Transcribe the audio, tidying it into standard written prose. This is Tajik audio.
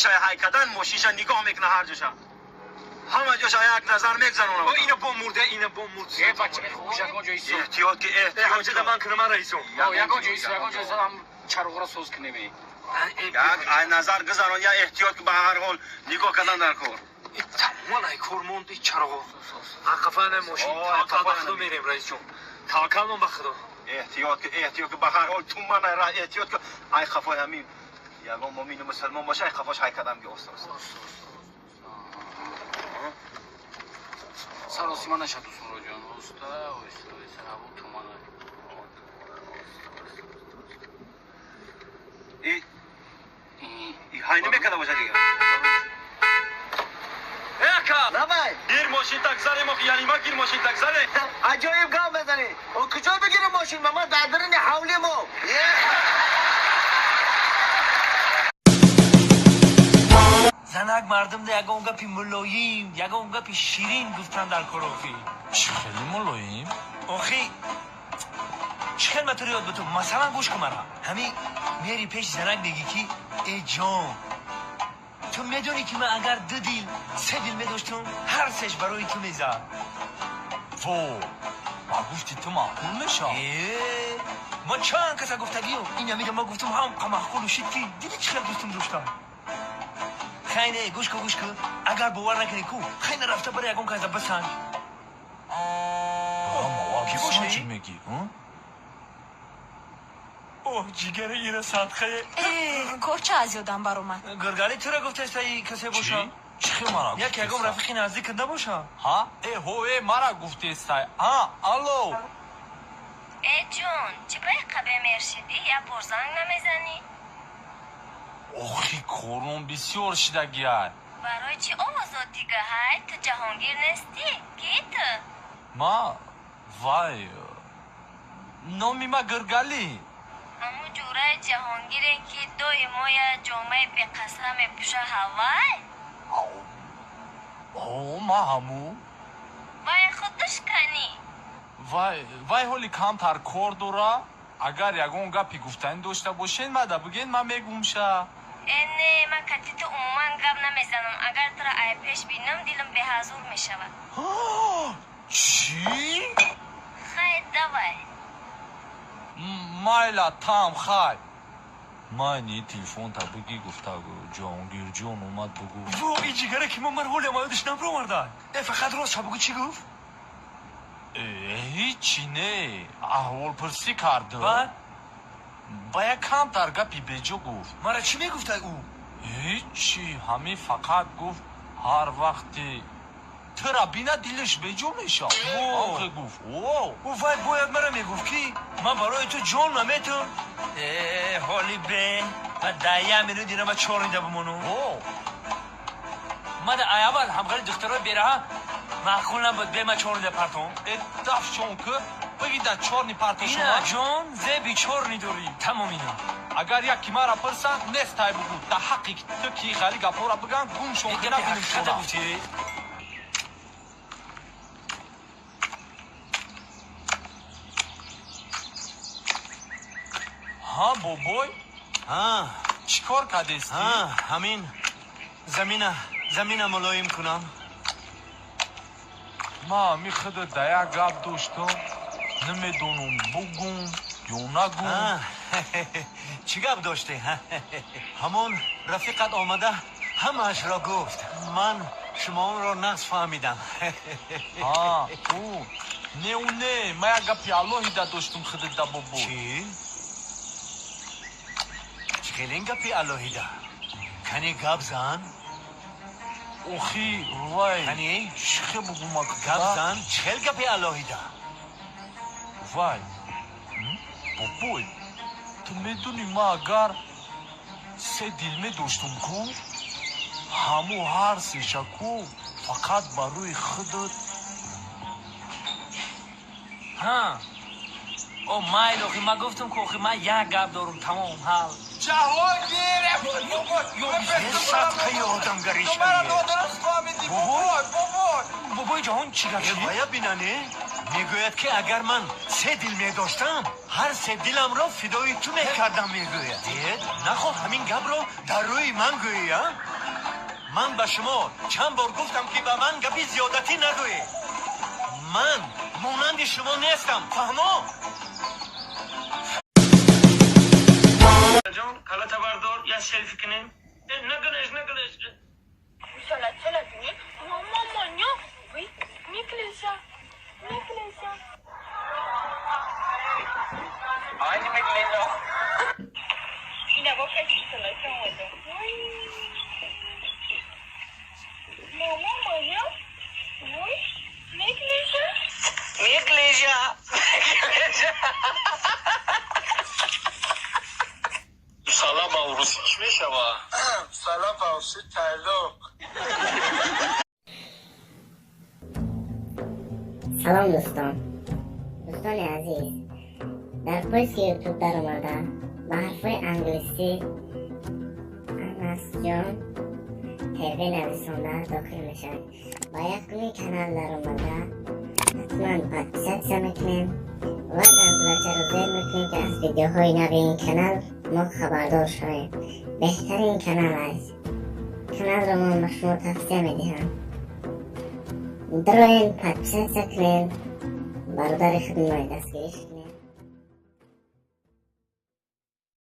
мошинша ҳай кадан, мошинша нигоҳ мекуна ҳар ҷоша. Ҳама ҷоша як назар мегзаронам. Ина бо мурда, ина бо мурд. Э, бача, хуш ягон ҷои сӯ. Эҳтиёт ки эҳтиёт. Ҳамҷа ман кунам раисом. Ягон ҷои сӯ, ягон ҷои сӯ ҳам чароғро соз кунем. Як ай назар гузарон, я эҳтиёт ки ба ҳар ҳол нигоҳ кардан дар кор. Тамоман ай кор монд и чароғо. Ақафа мошин таваккал ба Худо мерем раисҷон. Таваккал ба Худо. Эҳтиёт ки эҳтиёт ки ба ҳар ҳол туман ай ра эҳтиёт ки ай хафои ҳамин ягон мумину мусулмон боша ай хафош ҳай кадам ки оста оста. Саросима наша дӯстмуроҷон. Оста, оста, оста, ҳаво туман. И ҳай намекада боша дига. Давай. Гир мошин так зарем, охи яъне ма гир мошин так заре. Аҷоиб гап мезанӣ. О куҷо бигирем мошин? Ма дар даруни ҳавли мо. Занак мардумда ягон гапи мулоим, ягон гапи ширин гуфтан дар кор охи. Чӣ хеле мулоим? Охи, чӣ хел ма туро ёд бутум? Масалан гӯш кун мара. Ҳамин мери пеши занак мегӣ ки э ҷон, ту медонӣ ки ман агар ду дил, се дил медоштум, ҳар сеш барои ту мезад. Во, ба гуфти ту маъқул мешавад? Э, ма чанд каса гуфтагиё, ин амида ма гуфтум ҳам маъқулу шид ки диди чӣ хел дӯстум доштам. Хай не, гӯш кун, гӯш кун. Агар бовар накунӣ ку, хай нарафта барои ягон каса бисанҷ. Ки боша? Чӣ мегӣ? Оҳ, ҷигари ира садқае. Э, кор ча аз ёдам баромад? Гиргали тура гуфтаста и касе боша? Чӣ хел мара Як ягон рафиқи наздик набоша? Ҳа? Э, ҳо, э, мара гуфтестай. А, алло. Э ҷон, чӣ ба қабе мершидӣ? Як бор занг намезанӣ? Охи, корон бисёр шидагиай. Барои чӣ овозот дига ҳай? Ту Ҷаҳонгир нестӣ? Ки ту? Ма вай номи ма Гиргалӣ. Ҳамун ҷураи Ҷаҳонгире ки доимо як ҷомаи беқасра мепӯша ҳавай? О, ма ҳаму. Вай худаш канӣ? Вай вай ҳоли камтар кор дора. Агар ягон гапи гуфтанӣ дошта бошед, мада бигӯед, ман мегумша. Э не, ман кати ту умуман гап намезанам. Агар туро ай пеш бинам, дилам беҳазур мешавад. Чӣ? Хай, давай. Майла, там хай. Майни телефонта бигӣ гуфта Ҷаҳонгирҷон омад бугӯ. Во, и ҷигаре ки ман ҳоле ёдиш набаромарда. Э, фақат рост бугӯ чӣ гуфт? Э, ҳичи не, аҳволпурсӣ кард. Баъд? Ба як камтар гапи беҷо гуфт. Мара чӣ мегуфтай ӯ? Ҳичи, ҳамин фақат гуфт ҳар вақте тура бина дилаш беҷо мешавад. Охе гуфт. О, ӯ вай бояд мара мегуфт ки ман барои ту ҷон наметум. Э, ҳоли бе, ма дар як минут ина ма чор нида бимонум. О, Ман ай аввал ҳамғари духтарои бераҳа маъқул набуд, бе ма чор нида партом. Э, дафшон ку, биги да чорни Ина партошона. ҷон, зеби чорни дорӣ. Тамом ина. Агар яки мара пурсанд, нестай бугӯ. Да ҳаққи ту ки хали гапҳоро биган, гумшон Э, ки гапи набинем ҳақиқата шона. гуфтӣ? Ҳа, бобой, Ҳа, чӣ кор кардестӣ? ҳа, ҳамин замина замина мулоим кунам. Ма ҳами худа да як гап доштам, намедонам бугум ё нагум. Ҳа, чӣ гап доштӣ? Ҳамон рафиқат омада ҳамаашро гуфт. Ман шумоонро нағз фаҳмидам. Ҳа, ӯ не, ӯ не, ма як гапи алоҳида доштум худа да бобой. Чӣ? Чӣ хеле ин гапи алоҳида? Кани гап зан? Охи, вай Кани? чӣ хел бугум Гап зан, чӣ хел гапи алоҳида? Вай бобой, ту медонӣ, ма агар се дил медоштум ку, ҳаму ҳар сеша ку фақат барои худат. Ҳа. О, майл, охи ман гуфтум ку, охи ман як гап дорум, тамом, ҳал. Ҷаҳонгир, Садқаи одамгарӣ мара шавӣ. нодуруст фаҳмидӣ, бобой, бобой. Бобои ҷаҳон чӣ гап шид? Вая бинане, мегӯяд ки агар ман се дил медоштам, ҳар се диламро фидои ту мекардам, мегӯяд. Нахоҳ ҳамин гапро дар рӯи ман гӯӣ, а? Ман ба шумо чанд бор гуфтам, ки ба ман гапи зиёдатӣ нагӯед. Ман монанди шумо нестам, фаҳмо? Ҷон, калата бардор, я селфи кунем. Накунеш, накунеш. Салам ба урусӣ чӣ мешава? Салам ба урусӣ тайлоқ. Салом, дӯстон, дӯстони азиз. Дар поиски Ютуб даромада, ба ҳарфҳои англисӣ Анасҷон ТВ нависонда дохил мешавед. Ба якуми канал даромада, ҳатман подписаться мекунем ва зангулачаро зер мекунем, ки аз видеоҳои нави ин канал мо хабардор шавем. Беҳтарин канал аст. Каналро мо ба шумо тавсия медиҳам. Дароен, подписаться кунем, бародари худмои дастгирӣ.